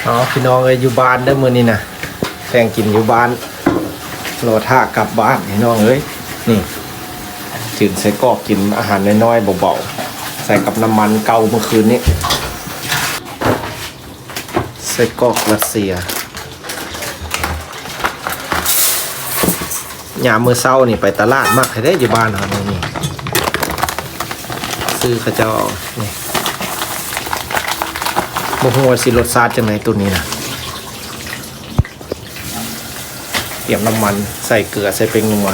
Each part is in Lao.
ເອົາ ພີ່ນ້ອງເອີຍ ຢູ່ບ້ານເດີມື້ນີ້ນະ ແຕ່ງກິນຢູ່ບ້ານ ລໍຖ້າກັບບ້ານພີ່ນ້ອງເອີຍ. ນີ້ ຈືນໄສ້ກອກ ກິນອາຫານນ້ອຍໆ ເບົາໆ ໃສ່ກັບນ້ຳມັນເກົ່າມື້ຄືນນີ້. ໄສ້ກອກຣັດເຊຍ. ຍາມມື້ເຊົ້ານີ້ໄປຕະຫຼາດ ມັກແທ້ເດ້ຢູ່ບ້ານເຮົານີ້ ນີ້ ຊື້ເຂົາເຈົ້າເອົານີ້. ບໍ່ຮູ້ວ່າຊິລົດຊາດຈັ່ງໃດໂຕນີ້ນະ. ຕຽມນ້ຳມັນ ໃສ່ເກືອ ໃສ່ແປ້ງນົວ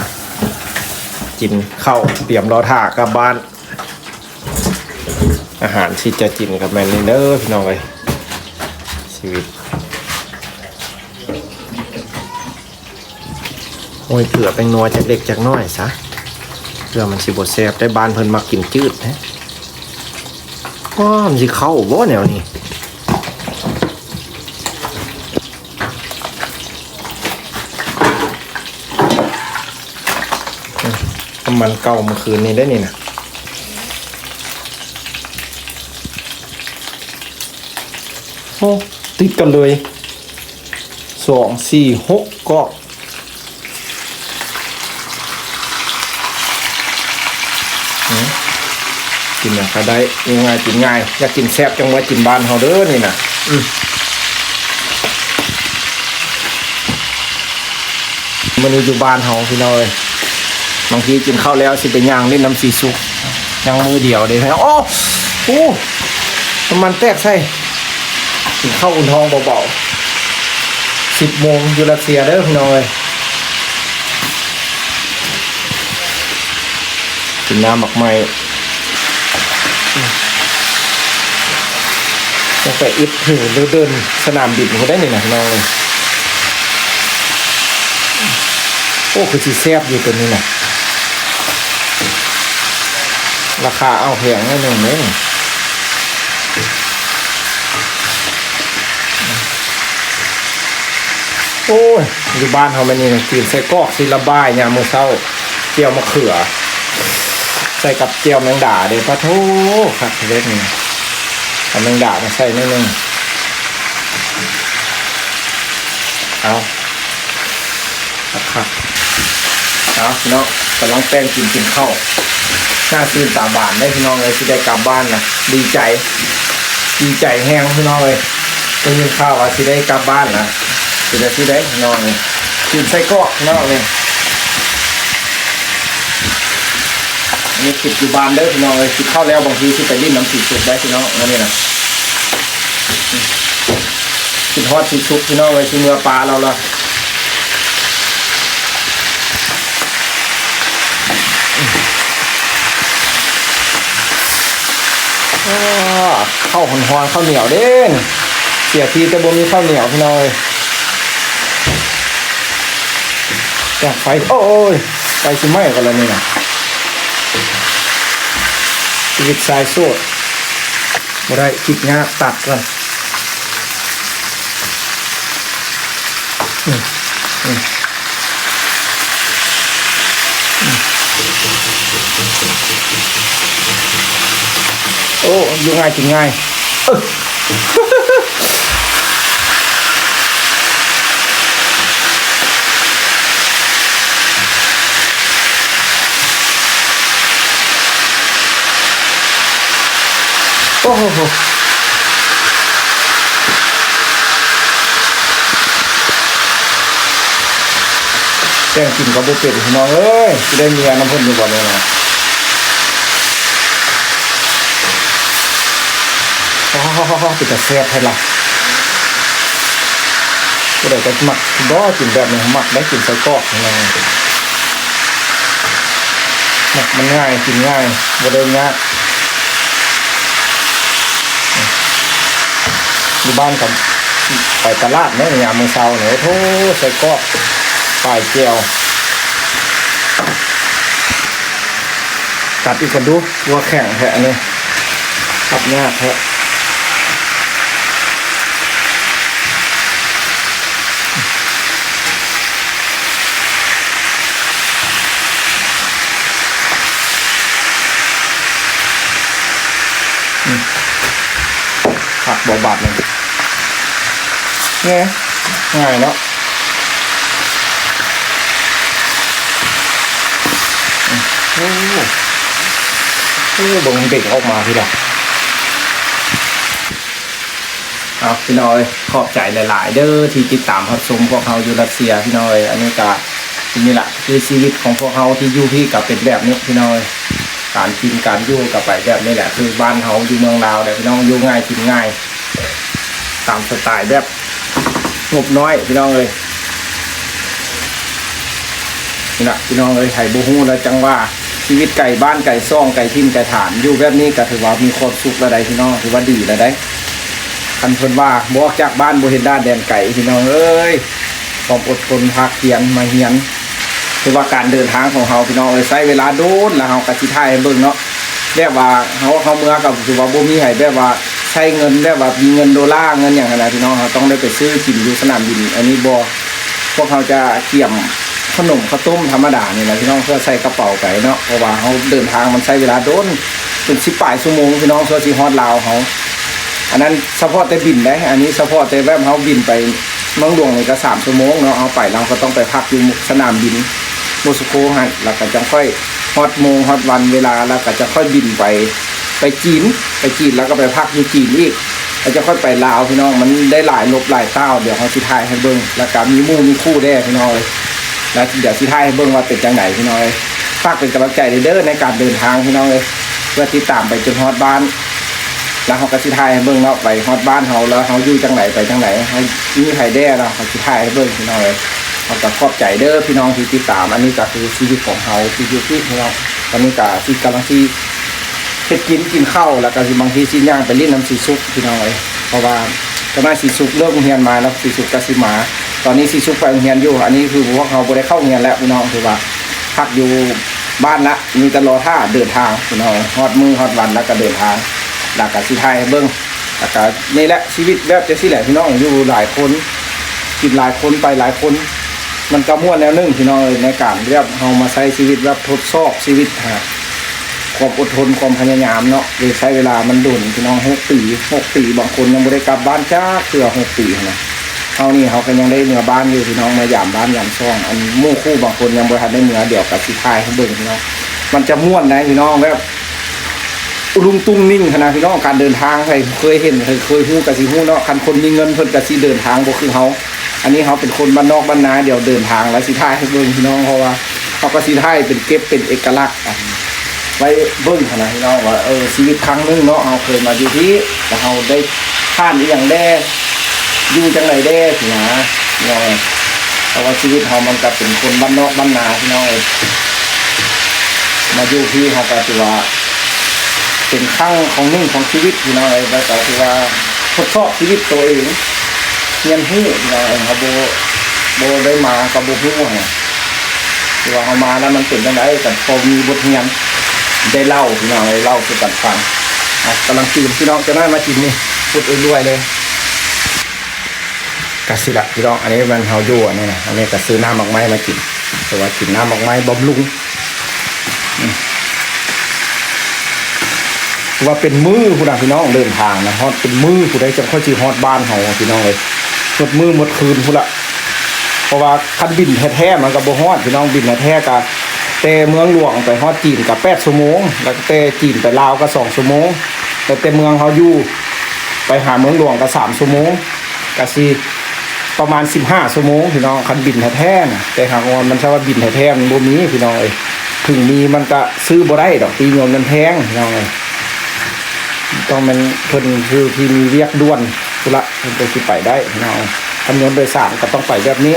ກິນເຂົ້າ ຕຽມລໍຖ້າກັບບ້ານ. ອາຫານທີ່ຈະກິນກໍແມ່ນນີ້ເດີພີ່ນ້ອງເອີຍ ຊີວິດ. ໂອ້ຍ ເກືອແປ້ງນົວຈັກເລັກຈັກນ້ອຍຊະ ເພື່ອມັນຊິບໍ່ແຊບໄດ໋. ບ້ານເພິ່ນມັກກິນຈືດເດ້. ອ້າ ມັນຊິເຂົ້າບໍ່ແນວນີ້? ອືມ ນ້ຳມັນເກົ່າມື້ຄືນນີ້ໄດ໋ນີ້ນະ. ໂອ້ ຕິດກັນເລີຍ ສອງ ສີ່ ຫົກກອກ. ອືມ ກິນຫຍັງກໍໄດ້ ຢູ່ງ່າຍກິນງ່າຍ ຢາກກິນແຊບຈັ່ງມາກິນບ້ານເຮົາເດີນີ້ນະ. ອືມ ມື້ນີ້ຢູ່ບ້ານເຮົາພີ່ນ້ອງເອີຍ ບາງທີກິນເຂົ້າແລ້ວຊິໄປຍ່າງຫຼິ້ນນຳສີສຸກ ຍັງມື້ດຽວເດ້. ໂອ້ ໂອ້ ນ້ຳມັນແຕກໃສ່. ກິນເຂົ້າອຸ່ນທ້ອງເບົາໆ ສິບໂມງຢູ່ຣັດເຊຍເດີພີ່ນ້ອງເອີຍ. ກິນນ້ຳໝາກໄມ້ ອືມ ຕັ້ງແຕ່ອຶດຫູເດີ່ນສະໜາມບິນພຸ້ນໄດ໋ນີ້ນະພີ່ນ້ອງເອີຍ. ໂອ້ ຄືຊິແຊບຢູ່ໂຕນີ້ນະ ລາຄາເອົາແພງໜ້ອຍໜຶ່ງເດ້. ໂອ້ຍ ຢູ່ບ້ານເຮົາແມ່ນນີ້ນະ ຈືນໄສ້ກອກຊິລະບາຍຍາມມື້ເຊົ້າ ແຈ່ວມະເຂືອ ໃສ່ກັບແຈ່ວແມງດາເດ້ ປະໂທ້ ຄັກເດ້ນີ້. ເອົາແມງດາມາໃສ່ໜ້ອຍໜຶ່ງ ເອົາ ຄັກໆ. ເອົາ ພີ່ນ້ອງ ກຳລັງແຕ່ງກິນ ກິນເຂົ້າ ໜ້າຊື່ນຕາບານເດ້ພີ່ນ້ອງເອີຍ ຊິໄດ້ກັບບ້ານນະ ດີໃຈ ດີໃຈແຮງພີ່ນ້ອງເອີຍ. ໄດ້ຍິນຂ່າວວ່າຊິໄດ້ກັບບ້ານນະ ເປັນຈັ່ງຊີ້ເດ້ພີ່ນ້ອງເອີຍ. ກິນໄສ້ກອກພີ່ນ້ອງເອີຍ. ອັນນີ້ຄິດຢູ່ບ້ານເດີພີ່ນ້ອງເອີຍ ກິນເຂົ້າແລ້ວບາງທີຊິໄປຫຼິ້ນນຳສີສຸກໄດ້ພີ່ນ້ອງ ມື້ນີ້ນະ. ຄິດຮອດສີສຸກພີ່ນ້ອງເອີຍ ຊິເມືອປາລາວລະ. ອ້າ ເຂົ້າຮ້ອນໆ ເຂົ້າໜຽວເດ້ ເສຍທີແຕ່ບໍ່ມີເຂົ້າໜຽວພີ່ນ້ອງເອີຍ. ແຕ່ໄຟ ໂອ້ຍ ໄຟຊິໄໝ້ກັນແລ້ວນີ້ນະ ຊີວິດຊາຍໂສດ. ບໍ່ໄດ້ ຄິດຍາກ ຕັດກ່ອນ. ອືມ ອືມ ອືມ ໂອ້ ຢູ່ງ່າຍ ກິນງ່າຍ ເອີ. ໂອ້ໂຫ ແຕ່ງກິນກໍບໍ່ເປັນ ພີ່ນ້ອງເອີຍ ຊິໄດ້ເມຍນຳເພິ່ນຢູ່ບໍ່ນີ້ນະ. ໂອ້ໂຫ ເປັນຕາແຊບແທ້ລະ. ຜູ້ໃດກໍມັກບໍ່ ກິນແບບນີ້ ມັກໄດ໋ ກິນໄສ້ກອກນີ້ ມັກ ມັນງ່າຍ ກິນງ່າຍ ບໍ່ໄດ້ຍາກ. ຢູ່ບ້ານກໍໄປຕະຫຼາດເນາະ ຍາມມື້ເຊົ້ານີ້ ໂອ້ໂຫ ໄສ້ກອກ ປາຍແຈ່ວ. ກັດອີກກ່ອນດູ ຕົວແຂງແທ້ອັນນີ້ ກັດຍາກແທ້. ອືມ ຄັກບໍ່ບາດນີ້. ແນ່ ງ່າຍເນາະ. ໂອ້ ໂອ້ ເບິ່ງເດັກອອກມາພີ້ລະ. ເອົາ ພີ່ນ້ອງເອີຍ ຂອບໃຈຫຼາຍໆເດີ ທີ່ຕິດຕາມຮັບຊົມພວກເຮົາຢູ່ຣັດເຊຍ ພີ່ນ້ອງເອີຍ. ອັນນີ້ກະ ນີ້ລະ ຄືຊີວິດຂອງພວກເຮົາທີ່ຢູ່ພີ້ກະເປັນແບບນີ້ ພີ່ນ້ອງເອີຍ. ການກິນການຢູ່ກະໄປແບບນີ້ແຫຼະ ຄືບ້ານເຮົາຢູ່ເມືອງລາວແຫຼະ ພີ່ນ້ອງ ຢູ່ງ່າຍກິນງ່າຍ ຕາມສະໄຕແບບງົບນ້ອຍ ພີ່ນ້ອງເອີຍ. ນີ້ລະ ພີ່ນ້ອງເອີຍ ໃຜບໍ່ຮູ້ລະຈັ່ງວ່າ ຊີວິດໄກບ້ານໄກຊ່ອງ ໄກຖິ່ນໄກຖານ ຢູ່ແບບນີ້ກະຖືວ່າມີຄວາມສຸກແລ້ວໃດ໋ ພີ່ນ້ອງ ຖືວ່າດີແລ້ວໃດ໋. ຄັນເພິ່ນວ່າບໍ່ອອກຈາກບ້ານ ບໍ່ເຫັນດ້ານແດນໄກ ພີ່ນ້ອງເອີຍ ຄວາມອົດທົນພາກພຽນມາຮຽນ ຄືວ່າການເດີນທາງຂອງເຮົາ ພີ່ນ້ອງເອີຍ ໃຊ້ເວລາດົນ ແລ້ວເຮົາກະຊິຖ່າຍໃຫ້ເບິ່ງເນາະ. ແບບວ່າເຮົາ ເຮົາເມືອກະຖືວ່າບໍ່ມີໃຜແບບວ່າໃຊ້ເງິນແບບວ່າມີເງິນໂດລາເງິນຫຍັງຫັ້ນນະ ພີ່ນ້ອງ ເຮົາຕ້ອງໄດ້ໄປຊື້ກິນຢູ່ສະໜາມບິນ. ອັນນີ້ບໍ່ ພວກເຮົາຈະກຽມຂະໜົມເຂົ້າຕົ້ມທຳມະດານີ້ແຫຼະ ພີ່ນ້ອງ ເພື່ອໃສ່ກະເປົາໄປເນາະ ເພາະວ່າເຮົາເດີນທາງມັນໃຊ້ເວລາດົນ ເປັນສິບປາຍຊົ່ວໂມງ ພີ່ນ້ອງ ເພື່ອຊິຮອດລາວເຮົາ. ອັນນັ້ນສະເພາະແຕ່ບິນເດ້ ອັນນີ້ສະເພາະແຕ່ແບບເຮົາບິນໄປເມືອງຫຼວງນີ້ກະສາມຊົ່ວໂມງເນາະ ເຮົາໄປແລ້ວເຮົາກະຕ້ອງໄປພັກຢູ່ສະໜາມບິນໂມສໂກຫັ້ນ ແລ້ວກະຈັ່ງຄ່ອຍຮອດໂມງຮອດວັນເວລາ ແລ້ວກະຈັ່ງຄ່ອຍບິນໄປ ໄປຈີນ ໄປຈີນແລ້ວກໍໄປພັກຢູ່ຈີນອີກ ແລ້ວຈະຄ່ອຍໄປລາວ ພີ່ນ້ອງ. ມັນໄດ້ຫຼາຍຫຼົບຫຼາຍຕ່າວ ດຽວເຮົາຊິຖ່າຍໃຫ້ເບິ່ງ ແລ້ວກໍມີໝູ່ມີຄູ່ແດ່ ພີ່ນ້ອງເອີຍ. ແລ້ວດຽວຊິຖ່າຍໃຫ້ເບິ່ງວ່າເປັນຈັ່ງໃດ ພີ່ນ້ອງເອີຍ. ຝາກເປັນກຳລັງໃຈເດີ ໃນການເດີນທາງ ພີ່ນ້ອງເອີຍ ເພື່ອຕິດຕາມໄປຈົນຮອດບ້ານ ແລ້ວເຮົາກໍຊິຖ່າຍໃຫ້ເບິ່ງເນາະ ໄປຮອດບ້ານເຮົາ ແລ້ວເຮົາຢູ່ຈັ່ງໃດ ໄປຈັ່ງໃດ ເຮົາມີໃຜແດ່ ແລ້ວເຮົາຊິຖ່າຍໃຫ້ເບິ່ງ ພີ່ນ້ອງເອີຍ. ເຮົາກໍຂອບໃຈເດີ ພີ່ນ້ອງທີ່ຕິດຕາມ. ອັນນີ້ກໍຄືຊີວິດຂອງເຮົາທີ່ຢູ່ທີ່ ພີ່ນ້ອງ. ຕອນນີ້ກໍຊິ ກຳລັງຊິ ເຮັດກິນ ກິນເຂົ້າ ແລ້ວກໍຊິ ບາງທີຊິຍ່າງໄປຫຼິ້ນນຳສີສຸກ ພີ່ນ້ອງເອີຍ. ເພາະວ່າຕອນນັ້ນສີສຸກເລີກໂຮງຮຽນມາແລ້ວ ສີສຸກກໍຊິມາ. ຕອນນີ້ສີສຸກໄປໂຮງຮຽນຢູ່ ອັນນີ້ຄືພວກເຮົາບໍ່ໄດ້ເຂົ້າໂຮງຮຽນແລ້ວ ພີ່ນ້ອງ ຄືວ່າພັກຢູ່ບ້ານລະ ມີແຕ່ລໍຖ້າເດີນທາງ ພີ່ນ້ອງ ຮອດມື້ຮອດວັນແລ້ວກໍເດີນທາງ ແລ້ວກໍຊິຖ່າຍໃຫ້ເບິ່ງ. ແລ້ວກໍນີ້ແຫຼະ ຊີວິດແບບຈັ່ງຊີ້ແຫຼະ ພີ່ນ້ອງ ຢູ່ຫຼາຍຄົນ ກິນຫຼາຍຄົນ ໄປຫຼາຍຄົນ ມັນກໍມ່ວນແນວໜຶ່ງ ພີ່ນ້ອງເອີຍ. ໃນການແບບເຮົາມາໃຊ້ຊີວິດແບບທົດສອບຊີວິດ ຄວາມອົດທົນ ຄວາມພະຍາຍາມເນາະ ໂດຍໃຊ້ເວລາມັນດົນ ພີ່ນ້ອງ ຫົກປີ ຫົກປີ ບາງຄົນຍັງບໍ່ໄດ້ກັບບ້ານຈັກເທື່ອ ຫົກປີຫັ້ນນະ. ເຮົານີ້ເຮົາກໍຍັງໄດ້ເມືອບ້ານຢູ່ ພີ່ນ້ອງ ມາຢາມບ້ານຢາມຊ່ອງ. ອັນໝູ່ຄູ່ບາງຄົນຍັງບໍ່ທັນໄດ້ເມືອ ດຽວກໍຊິຖ່າຍໃຫ້ເບິ່ງ ພີ່ນ້ອງ. ມັນຈະມ່ວນໃດ໋ ພີ່ນ້ອງ ແບບ ລຸງຕຸງນິ່ງຫັ້ນນະ ພີ່ນ້ອງ. ການເດີນທາງ ໃຜເຄີຍເຫັນ ໃຜເຄີຍຮູ້ກໍຊິຮູ້ເນາະ. ຄັນຄົນມີເງິນເພິ່ນກໍຊິເດີນທາງບໍ່ຄືເຮົາ. ອັນນີ້ເຮົາເປັນຄົນບ້ານນອກບ້ານນາ ດຽວເດີນທາງແລ້ວຊິຖ່າຍໃຫ້ເບິ່ງ ພີ່ນ້ອງ ເພາະວ່າເຮົາກໍຊິຖ່າຍເປັນເກັບເປັນເອກະລັກ ໄວ້ເບິ່ງຫັ້ນນະ ພີ່ນ້ອງ ວ່າ ເອີ ຊີວິດຄັ້ງໜຶ່ງເນາະ ເຮົາເຄີຍມາຢູ່ພີ້ ແລ້ວເຮົາໄດ້ຜ່ານອີ່ຫຍັງແດ່ ຢູ່ຈັ່ງໃດແດ່ຊີ້ນະ ພີ່ນ້ອງ. ເພາະວ່າຊີວິດເຮົາມັນກໍເປັນຄົນບ້ານນອກບ້ານນາ ພີ່ນ້ອງເອີຍ. ມາຢູ່ພີ້ເຮົາກໍຖືວ່າເປັນຄັ້ງຂອງໜຶ່ງຂອງຊີວິດ ພີ່ນ້ອງເອີຍ. ແລ້ວກໍຖືວ່າທົດສອບຊີວິດໂຕເອງ ຮຽນຮູ້ ພີ່ນ້ອງເອີຍ. ເຮົາບໍ່ ບໍ່ໄດ້ມາກໍບໍ່ຮູ້ຫັ້ນນະ. ຖືວ່າເຮົາມາແລ້ວມັນເປັນຈັ່ງໃດ ກໍພໍມີບົດຮຽນ ໄດ້ເລົ່າ ພີ່ນ້ອງເອີຍ ເລົ່າສູ່ກັນຟັງ. ອ່ະ ກຳລັງກິນ ພີ່ນ້ອງ ເຈົ້ານ້ອຍມາກິນນີ້ ພຸດລວຍໆເລີຍ. ກະຊິລະ ພີ່ນ້ອງ ອັນນີ້ແມ່ນເຮົາຢູ່ ອັນນີ້ນະ ອັນນີ້ກະຊື້ນ້ຳໝາກໄມ້ມາກິນ ເພາະວ່າກິນນ້ຳໝາກໄມ້ບຳລຸງ. ອືມ ວ່າເປັນມື້ພຸ້ນນະ ພີ່ນ້ອງ ເດີນທາງນະ ຮອດເປັນມື້ພຸ້ນໃດ໋ ຈັ່ງຄ່ອຍຊິຮອດບ້ານເຮົາ ພີ່ນ້ອງເອີຍ. ໝົດມື້ໝົດຄືນພຸ້ນລະ ເພາະວ່າຄັນບິນແທ້ໆ ມັນກໍບໍ່ຮອດ ພີ່ນ້ອງ. ບິນແທ້ໆ ກະແຕ່ເມືອງຫຼວງໄປຮອດຈີນກະແປດຊົ່ວໂມງ ແລ້ວແຕ່ຈີນໄປລາວກະສອງຊົ່ວໂມງ ແລ້ວແຕ່ເມືອງເຮົາຢູ່ໄປຫາເມືອງຫຼວງກະສາມຊົ່ວໂມງ ກະຊິປະມານສິບຫ້າຊົ່ວໂມງ ພີ່ນ້ອງ ຄັນບິນແທ້ໆນະ. ແຕ່ຫາກວ່າມັນ ຖ້າວ່າບິນແທ້ໆ ມັນບໍ່ມີ ພີ່ນ້ອງເອີຍ. ເຖິງມີມັນກະຊື້ບໍ່ໄດ້ດອກ ຕີຍວນມັນແພງ ພີ່ນ້ອງເອີຍ. ຕ້ອງແມ່ນເພິ່ນຄືທີ່ມີວຽກດ່ວນພຸ້ນລະ ເພິ່ນຈັ່ງຊິໄປໄດ້ ພີ່ນ້ອງເອີຍ. ຄັນຍົນໂດຍສານກໍຕ້ອງໄປແບບນີ້.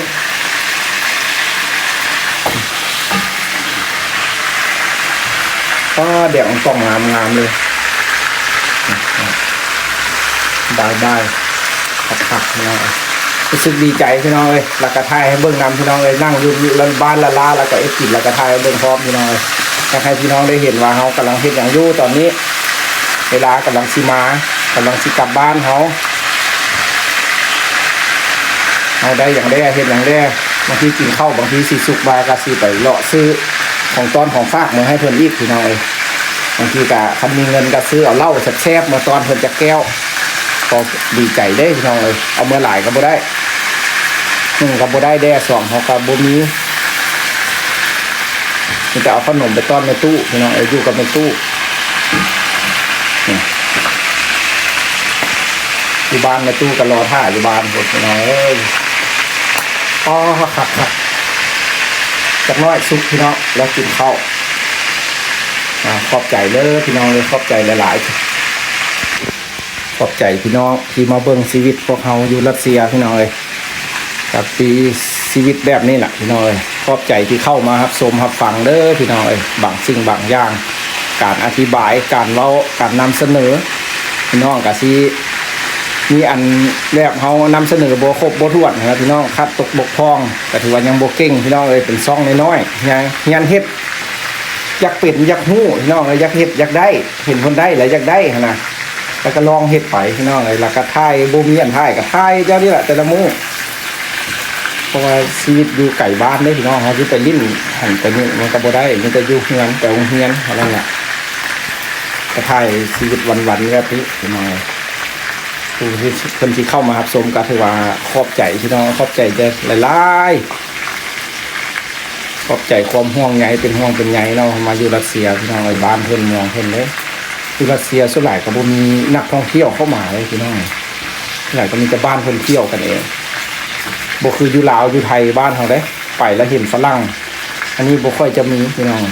ປ້າ ແດດອອງຕອງງາມໆເລີຍ ບາຍໆ ຄັກໆ ພີ່ນ້ອງ. ຮູ້ສຶກດີໃຈ ພີ່ນ້ອງເອີຍ ແລ້ວກໍຖ່າຍໃຫ້ເບິ່ງນຳ ພີ່ນ້ອງເອີຍ. ນັ່ງຢູ່ບ້ານລ້າໆ ແລ້ວກໍເຮັດກິນ ແລ້ວກໍຖ່າຍໃຫ້ເບິ່ງພ້ອມ ພີ່ນ້ອງເອີຍ. ຢາກໃຫ້ພີ່ນ້ອງໄດ້ເຫັນວ່າເຮົາກຳລັງເຮັດຫຍັງຢູ່ຕອນນີ້ ເວລາກຳລັງຊິມາ ກຳລັງຊິກັບບ້ານເຮົາ ເຮົາໄດ້ຫຍັງແດ່ ເຮັດຫຍັງແດ່. ບາງທີກິນເຂົ້າ ບາງທີສີສຸກມາກໍຊິໄປເລາະຊື້ຂອງຕ້ອນຂອງຝາກມາໃຫ້ເພິ່ນອີກ ພີ່ນ້ອງເອີຍ. ບາງທີກໍຄັນມີເງິນກໍຊື້ເອົາເຫຼົ້າແຊບໆມາຕ້ອນເພິ່ນຈັກແກ້ວ. ກໍດີໃຈເດ້ພີ່ນ້ອງເອີຍ ເອົາເມືອຫຼາຍກໍບໍ່ໄດ້ ໜຶ່ງກໍບໍ່ໄດ້ແດ່ ສອງເຮົາກໍບໍ່ມີ ມີແຕ່ເອົາຂະໜົມໄປຕ້ອນແມ່ຕູ້ພີ່ນ້ອງເອີຍ ຢູ່ກັບແມ່ຕູ້ ນີ້ ຢູ່ບ້ານແມ່ຕູ້ກໍລໍຖ້າຢູ່ບ້ານພຸ້ນພີ່ນ້ອງເອີຍ ອໍ ຄັກໆ ຈັກໜ້ອຍສຸກພີ່ນ້ອງ ແລ້ວກິນເຂົ້າ ອາ ຂອບໃຈເດີພີ່ນ້ອງເອີຍ ຂອບໃຈຫຼາຍໆ. ຂອບໃຈພີ່ນ້ອງທີ່ມາເບິ່ງຊີວິດພວກເຮົາຢູ່ຣັດເຊຍພີ່ນ້ອງເອີຍ ກັບຊີວິດແບບນີ້ລະພີ່ນ້ອງເອີຍ ຂອບໃຈທີ່ເຂົ້າມາຮັບຊົມຮັບຟັງເດີພີ່ນ້ອງເອີຍ ບາງສິ່ງບາງຢ່າງ ການອະທິບາຍ ການເວົ້າ ການນຳສະເໜີ ພີ່ນ້ອງກະຊິມີອັນແບບເຮົານຳສະເໜີບໍ່ຄົບບໍ່ຖ້ວນຫັ້ນນະພີ່ນ້ອງ ຂາດຕົກບົກຜ່ອງ ກະຖືວ່າຍັງບໍ່ເກັ່ງພີ່ນ້ອງເອີຍ ເປັນຊ່ອງນ້ອຍໆ ຮຽນເຮັດ ຢາກເປັນຢາກຮູ້ພີ່ນ້ອງເອີຍ ຢາກເຮັດຢາກໄດ້ ເຫັນເພິ່ນໄດ້ແລ້ວຢາກໄດ້ຫັ້ນນະ ແລ້ວກໍລອງເຮັດໄປພີ່ນ້ອງເອີຍ ແລ້ວກໍຖ່າຍ ບໍ່ມີອັນຖ່າຍກໍຖ່າຍແນວນີ້ແຫຼະແຕ່ລະມື້ ເພາະວ່າຊີວິດຢູ່ໄກບ້ານເດ້ພີ່ນ້ອງ ເຮົາຊິໄປຫຼິ້ນຫັ້ນໄປນີ້ມັນກໍບໍ່ໄດ້ ມີແຕ່ຢູ່ເຮືອນ ໄປໂຮງຮຽນເທົ່ານັ້ນແຫຼະ ກໍຖ່າຍຊີວິດວັນໆແບບນີ້ພີ່ນ້ອງເອີຍ ຜູ້ທີ່ເພິ່ນທີ່ເຂົ້າມາຮັບຊົມກໍຖືວ່າຂອບໃຈພີ່ນ້ອງ ຂອບໃຈຫຼາຍໆ ຂອບໃຈຄວາມຫ່ວງໃຍ ເປັນຫ່ວງເປັນໃຍເນາະ ມາຢູ່ຣັດເຊຍພີ່ນ້ອງເອີຍ ບ້ານເພິ່ນເມືອງເພິ່ນເດ້ ຢູ່ຣັດເຊຍສ່ວນຫຼາຍກໍບໍ່ມີນັກທ່ອງທ່ຽວເຂົ້າມາເດ້ພີ່ນ້ອງ ສ່ວນຫຼາຍກໍມີແຕ່ບ້ານເພິ່ນທ່ຽວກັນເອງ ບໍ່ຄືຢູ່ລາວຢູ່ໄທບ້ານເຮົາເດ້ ໄປແລ້ວເຫັນຝຣັ່ງ ອັນນີ້ບໍ່ຄ່ອຍຈະມີພີ່ນ້ອງ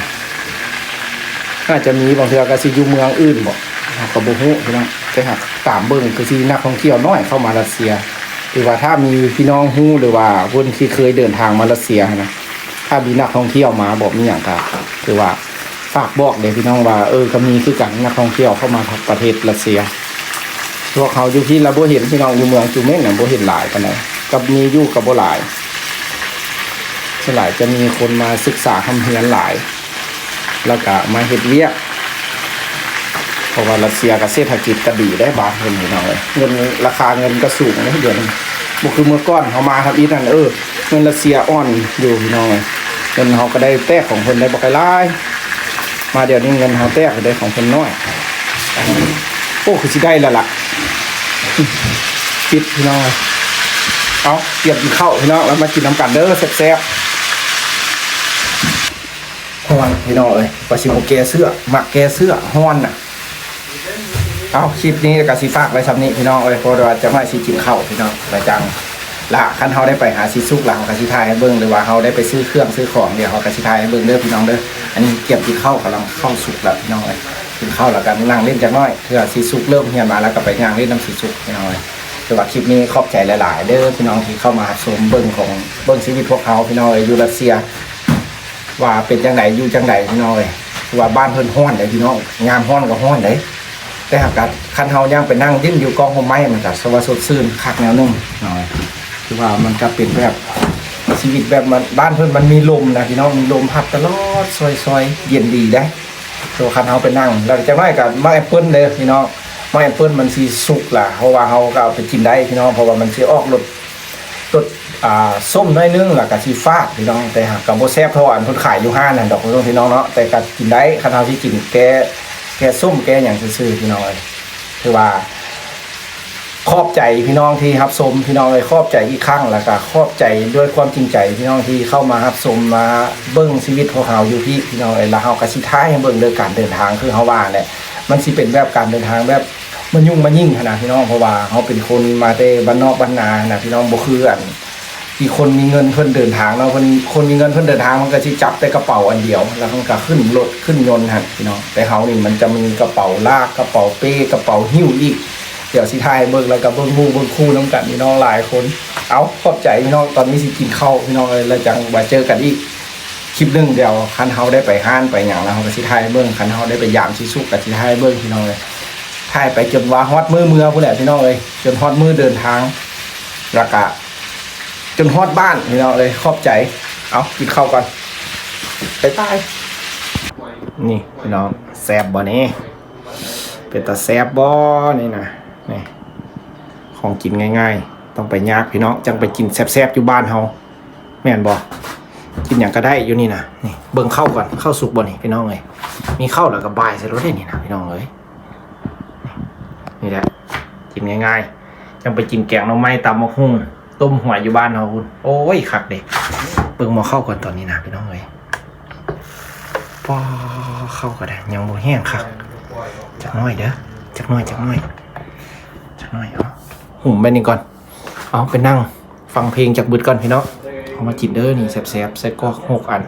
ອາດຈະມີບາງເທື່ອກໍຊິຢູ່ເມືອງອື່ນບໍ ເຮົາກໍບໍ່ຮູ້ພີ່ນ້ອງ ແຕ່ຫາກຕາມເບິ່ງຄືຊິມີນັກທ່ອງທ່ຽວໜ້ອຍເຂົ້າມາຣັດເຊຍ ຫຼືວ່າຖ້າມີພີ່ນ້ອງຮູ້ ຫຼືວ່າຄົນທີ່ເຄີຍເດີນທາງມາຣັດເຊຍຫັ້ນນະ ຖ້າມີນັກທ່ອງທ່ຽວມາບໍ ມີຫຍັງກໍຖືວ່າຝາກບອກເດ້ພີ່ນ້ອງວ່າ ເອີ ກໍມີຄືກັນ ນັກທ່ອງທ່ຽວເຂົ້າມາປະເທດຣັດເຊຍ ພວກເຮົາຢູ່ພີ້ລະບໍ່ເຫັນພີ່ນ້ອງ ຢູ່ເມືອງຈູເມັນນະບໍ່ເຫັນຫຼາຍປານໃດ ກໍມີຢູ່ກໍບໍ່ຫຼາຍ ສ່ວນຫຼາຍຈະມີຄົນມາສຶກສາຮ່ຳຮຽນຫຼາຍ ແລ້ວກະມາເຮັດວຽກ ເພາະວ່າຣັດເຊຍກໍເສດຖະກິດກໍດີເດ້ ບ້ານເພິ່ນພີ່ນ້ອງເອີຍ ເງິນ ລາຄາເງິນກໍສູງເດ້ດຽວນີ້ ບໍ່ຄືເມື່ອກ່ອນເຮົາມາທຳອິດຫັ້ນ ເອີ ເງິນຣັດເຊຍອ່ອນຢູ່ພີ່ນ້ອງເອີຍ ເງິນເຮົາກໍໄດ້ແຕກຂອງເພິ່ນໄດ້ບັກຫຼາຍ ມາດຽວນີ້ເງິນເຮົາແຕກໄດ້ຂອງເພິ່ນນ້ອຍ ໂອ້ ຄືຊິໄດ້ແລ້ວລະ ປິດພີ່ນ້ອງເອີຍ ເອົາ ກຽມກິນເຂົ້າພີ່ນ້ອງ ແລ້ວມາກິນນຳກັນເດີ ແຊບໆ ຮ້ອນພີ່ນ້ອງເອີຍ ວ່າຊິບໍ່ແກ້ເສື້ອ ມັກແກ້ເສື້ອ ຮ້ອນນະ. ເອົາ ຄລິບນີ້ກໍຊິຝາກໄວ້ຊ່ຳນີ້ພີ່ນ້ອງເອີຍ ເພາະວ່າຈັກໜ້ອຍຊິກິນເຂົ້າພີ່ນ້ອງ ແລ້ວຈັ່ງລະ ຄັນເຮົາໄດ້ໄປຫາຊິສຸກລະ ເຮົາກໍຊິຖ່າຍໃຫ້ເບິ່ງ ຫຼືວ່າເຮົາໄດ້ໄປຊື້ເຄື່ອງຊື້ຂອງ ດຽວເຮົາກໍຊິຖ່າຍໃຫ້ເບິ່ງເດີພີ່ນ້ອງເດີ. ອັນນີ້ກຽມກິນເຂົ້າ ກຳລັງເຂົ້າສຸກແລ້ວພີ່ນ້ອງເອີຍ ກິນເຂົ້າແລ້ວກໍນັ່ງຫຼິ້ນຈັກໜ້ອຍ ເທື່ອຊິສຸກ ເລີ່ມຮຽນມາແລ້ວກໍໄປຍ່າງຫຼິ້ນນຳຊິສຸກພີ່ນ້ອງເອີຍ. ແຕ່ວ່າຄລິບນີ້ຂອບໃຈຫຼາຍໆເດີພີ່ນ້ອງ ທີ່ເຂົ້າມາຮັບຊົມເບິ່ງຂອງ ເບິ່ງຊີວິດພວກເຮົາພີ່ນ້ອງເອີຍ ຢູ່ຣັດເຊຍ ວ່າເປັນຈັ່ງໃດ ຢູ່ຈັ່ງໃດພີ່ນ້ອງເອີຍ ຄືວ່າບ້ານເພິ່ນຮ້ອນເດ້ພີ່ນ້ອງ ຍາມຮ້ອນກໍຮ້ອນເດ້ ແຕ່ຫາກກະ ຄັນເຮົາຍ່າງໄປນັ່ງຫຼິ້ນຢູ່ກ້ອງຮົ່ມໄມ້ ມັນກະສະວ່າສົດຊື່ນຄັກແນວໜຶ່ງເນາະ ຄືວ່າມັນກະເປັນແບບຊີວິດແບບມັນ ບ້ານເພິ່ນມັນມີລົມນະພີ່ນ້ອງ ມີລົມພັດຕະຫຼອດ ຊ່ອຍໆ ເຢັນດີເດ້. ໂຕຄັນເຮົາໄປນັ່ງ ແລ້ວຈັກໜ້ອຍກໍໝາກແອບເປິ້ນເດີພີ່ນ້ອງ ໝາກແອບເປິ້ນມັນຊິສຸກລະ ເພາະວ່າເຮົາກໍເອົາໄປກິນໄດ້ພີ່ນ້ອງ ເພາະວ່າມັນຊິອອກລົດ ລົດ ອ່າ ສົ້ມໜ້ອຍໜຶ່ງ ແລ້ວກໍຊິຝາດພີ່ນ້ອງ ແຕ່ຫາກກໍບໍ່ແຊບເທົ່າອັນເພິ່ນຂາຍຢູ່ຮ້ານຫັ້ນດອກພີ່ນ້ອງເນາະ ແຕ່ກໍກິນໄດ້ ຄັນເຮົາຊິກິນແກ້ ແກ້ສົ້ມແກ້ຫຍັງຊື່ໆ ພີ່ນ້ອງເອີຍ ຖືວ່າຂອບໃຈພີ່ນ້ອງທີ່ຮັບຊົມ ພີ່ນ້ອງເອີຍ ຂອບໃຈອີກຄັ້ງ ແລ້ວກໍຂອບໃຈດ້ວຍຄວາມຈິງໃຈ ພີ່ນ້ອງທີ່ເຂົ້າມາຮັບຊົມ ມາເບິ່ງຊີວິດພວກເຮົາຢູ່ພີ້ ພີ່ນ້ອງເອີຍ ແລ້ວເຮົາກໍຊິຖ່າຍໃຫ້ເບິ່ງເດີ ການເດີນທາງ ຄືເຮົາວ່າແຫຼະ ມັນຊິເປັນແບບການເດີນທາງແບບ ມາຫຍຸ້ງມາຍິງຫັ້ນນະພີ່ນ້ອງ ເພາະວ່າເຮົາເປັນຄົນມາແຕ່ບ້ານນອກບ້ານນາຫັ້ນນະພີ່ນ້ອງ ບໍ່ຄືອັນທີ່ຄົນມີເງິນເພິ່ນເດີນທາງເນາະ ເພິ່ນ ຄົນມີເງິນເພິ່ນເດີນທາງ ມັນກໍຊິຈັບແຕ່ກະເປົາອັນດຽວ ແລ້ວມັນກໍຂຶ້ນລົດຂຶ້ນຍົນຫັ້ນພີ່ນ້ອງ ແຕ່ເຮົານີ້ມັນຈະມີກະເປົາລາກ ກະເປົາເປ້ ກະເປົາຫິ້ວອີກ ດຽວຊິຖ່າຍໃຫ້ເບິ່ງ ແລ້ວກໍເບິ່ງໝູ່ເບິ່ງຄູ່ນຳກັນພີ່ນ້ອງຫຼາຍຄົນ. ເອົາ ຂອບໃຈພີ່ນ້ອງ ຕອນນີ້ຊິກິນເຂົ້າພີ່ນ້ອງເອີຍ ແລ້ວຈັ່ງວ່າເຈີກັນອີກ ຄລິບໜຶ່ງ ດຽວຄັນເຮົາໄດ້ໄປຮ້ານໄປຫຍັງແລ້ວ ເຮົາກໍຊິຖ່າຍໃຫ້ເບິ່ງ ຄັນເຮົາໄດ້ໄປຢາມຊິສຸກກໍຊິຖ່າຍໃຫ້ເບິ່ງພີ່ນ້ອງເອີຍ ຖ່າຍໄປຈົນວ່າຮອດມື້ເມືອພຸ້ນແຫຼະພີ່ນ້ອງເອີຍ ຈົນຮອດມື້ເດີນທາງ ແລ້ວກະຈົນຮອດບ້ານພີ່ນ້ອງເອີຍ ຂອບໃຈ ເອົາ ກິນເຂົ້າກ່ອນ ບາຍບາຍ. ນີ້ພີ່ນ້ອງ ແຊບບໍ່ນີ້ ເປັນຕາແຊບບໍ່ນີ້ນະ ນີ້ ຂອງກິນງ່າຍໆ ຕ້ອງໄປຍາກພີ່ນ້ອງ ຈັ່ງໄປກິນແຊບໆຢູ່ບ້ານເຮົາ ແມ່ນບໍ່? ກິນຫຍັງກໍໄດ້ຢູ່ນີ້ນະ ນີ້ເບິ່ງເຂົ້າກ່ອນ ເຂົ້າສຸກບໍ່ນີ້ພີ່ນ້ອງເອີຍ ມີເຂົ້າແລ້ວກໍບາຍໃສ່ໂລດເດ້ນີ້ນະພີ່ນ້ອງເອີຍ ນີ້ແຫຼະ ກິນງ່າຍໆ ຈັ່ງໄປກິນແກງໜໍ່ໄມ້ ຕຳບັກຫຸ່ງ ຕົ້ມຫວຍຢູ່ບ້ານເຮົາພຸ້ນ. ໂອ້ຍ ຄັກເດ້. ເບິ່ງໝໍ້ເຂົ້າກ່ອນຕອນນີ້ນະ ພີ່ນ້ອງເອີຍ. ປ້າ ເຂົ້າກໍໄດ້ ຍັງບໍ່ແຫ້ງຄັກ. ຈັກໜ້ອຍເດີ ຈັກໜ້ອຍ ຈັກໜ້ອຍ ຈັກໜ້ອຍ. ເອົາຫຸ້ມໄວ້ນີ້ກ່ອນ. ເອົາໄປນັ່ງຟັງເພງຈັກບຶດກ່ອນ ພີ່ນ້ອງ. ເອົາມາກິນເດີ ນີ້ແຊບໆ ໄສ້ກອກຫົກອັນ.